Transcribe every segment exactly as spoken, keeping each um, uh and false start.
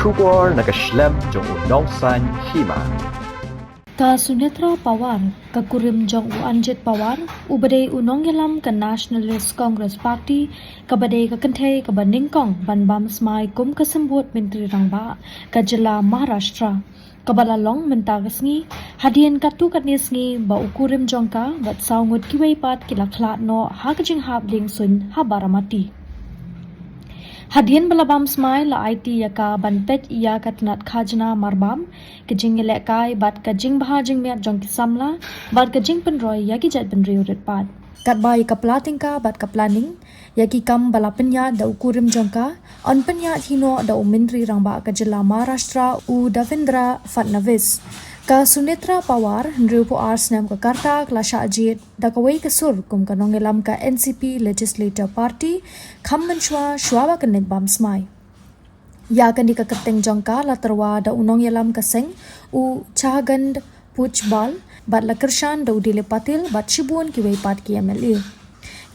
Khubor na ka shlem jong u Nongsaiñ Hima. Ka Sunetra Pawar, ka kurim jong u Anjit Pawar, u ba dei u nongïalam ka Nationalist Congress Party, ka ba dei ka kynthei ka ba nyngkong ban bam smai kum ka symbud Myntri Rangbah ka jylla Maharashtra, ka ba la long mynta ka sngi, hadien katto katne sngi ba u kurim jong ka bad saw ngut kiwei pat ki la khlad noh ha ka jinghap liengsuiñ ha Baramati. Hadien ba la bam smai, la aiti ïa ka ban peit ïa ka tnat khajna marbam, ka jingïalehkai bad ka jingbha jingmiat jong ki samla, bad ka jingpynroi ïa ki jaitbynriew rit pat. Katba ïa ka pla tyngka bad ka planning ïa ki kam ba la pynïaid da u kurim jong ka, yn pynïaid hi noh da u Myntri Rangbah ka jylla Maharashtra, u Devendra Fadnavis. Ka Sunetra Pawar, hynriewphew ar snem ka rta, ka la shah jied da kawei ka sur kum ka nongïalam ka N C P Legislature Party, kham mynshuwa shuwa ba kan leit bam smai. Ïa kane ka kyrteng jong ka la tyrwa da u nongïalam ka seng, u Chagand Pujbal, bad la kyrshan da u Dilip Patil bad shibun kiwei pat ki M L A.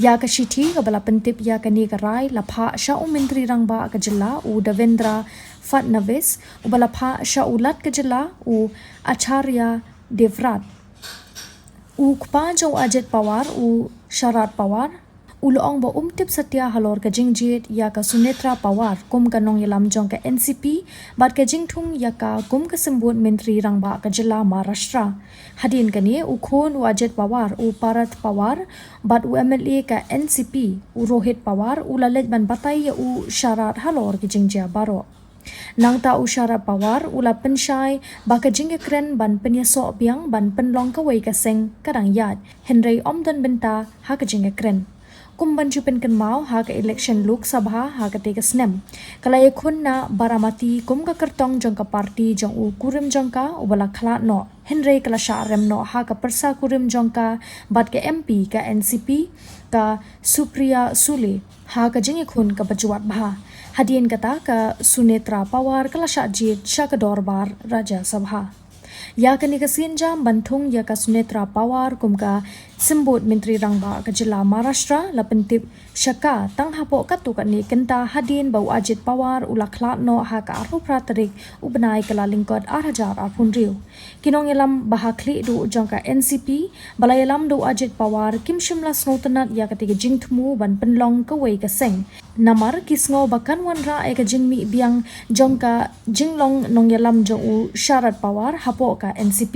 Ïa ka shithi ka ba la pyntip ïa kane ka rai la phah sha u Myntri Rangbah ka jylla, u Devendra Fadnavis, u ba la phah sha u Lat ka jylla, u Acharya Devrat. U kpa jong u Ajit Pawar, u Sharad Pawar, u la ong ba um tip satia halor ka jingjied ïa ka Sunetra Pawar kum ka nongïalam jong ka N C P, bad ka jingthung ïa ka kum ka symbud Myntri Rangbah ka jylla Maharashtra. Hadien kane, u khun u Ajit Pawar, u Parath Pawar, bad u M L A ka N C P, u Rohit Pawar, u la leit ban batai ïa u Sharad halor ki jingjia baroh. Nangta u Sharad Pawar u la pynshai ba ka jingïakren ban pynïasoh biang ban pynlong kawei ka seng ka dang ïaid, hynrei ym don bynta ha ka jingïakren. Kum ban ju pynkynmaw, ha ka election Lok Sabha ha kata ka snem, ka la ïakhun na Baramati kum ka kyrtong jong ka party jong u kurim jong ka u ba la khlad noh, hynrei ka la shah rem noh ha ka pyrsa kurim jong ka bad ka M P ka N C P, ka Supriya Sule, ha ka jingïakhun ka ba jwat bha. Hadien kata, ka Sunetra Pawar ka la shah jied sha ka dorbar Rajya Sabha. Ïa kane ka sienjam ban thung ïa ka Sunetra Pawar kum ka symbud Myntri Rangbah ka jylla Maharashtra la pyntip sha ka tang hapoh katto katne kynta hadien ba u Ajit Pawar u la khlad noh ha ka arphew phra tarik u bnai Kyllalyngkot ar hajar arphew hynriew. Ki nongïalam ba ha khlieh duh jong ka N C P ba la ïalam da u Ajit Pawar kim shym la sngewtynnat ïa kata ka jingthmu ban pynlong kawei ka seng, namar ki sngew ba kan wanrah ïa ka jingmih biang jong ka jinglong nongïalam jong u Sharad Pawar hapoh ka N C P.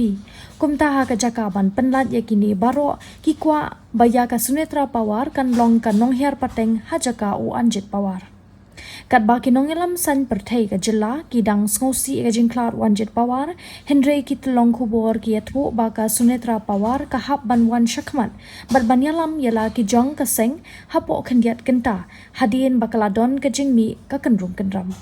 Kumta, ha ka jaka ban pynlait ïa kine baroh, ki kwah ba ïa ka Sunetra Pawar kan long ka nonghiar pateng ha jaka u Anjit Pawar. Katba ki nongïalam saiñ pyrthei ka jylla ki dang sngewsih ïa ka jingkhlad u Anjit Pawar, hynrei ki tyllong khubor ki ïathuh ba ka Sunetra Pawar ka hap ban wan shakhmat bad ban ïalam ïa la ki jong ka seng hapoh khyndiat kynta, hadien ba ka la don ka jingmih ka kynrum kynram.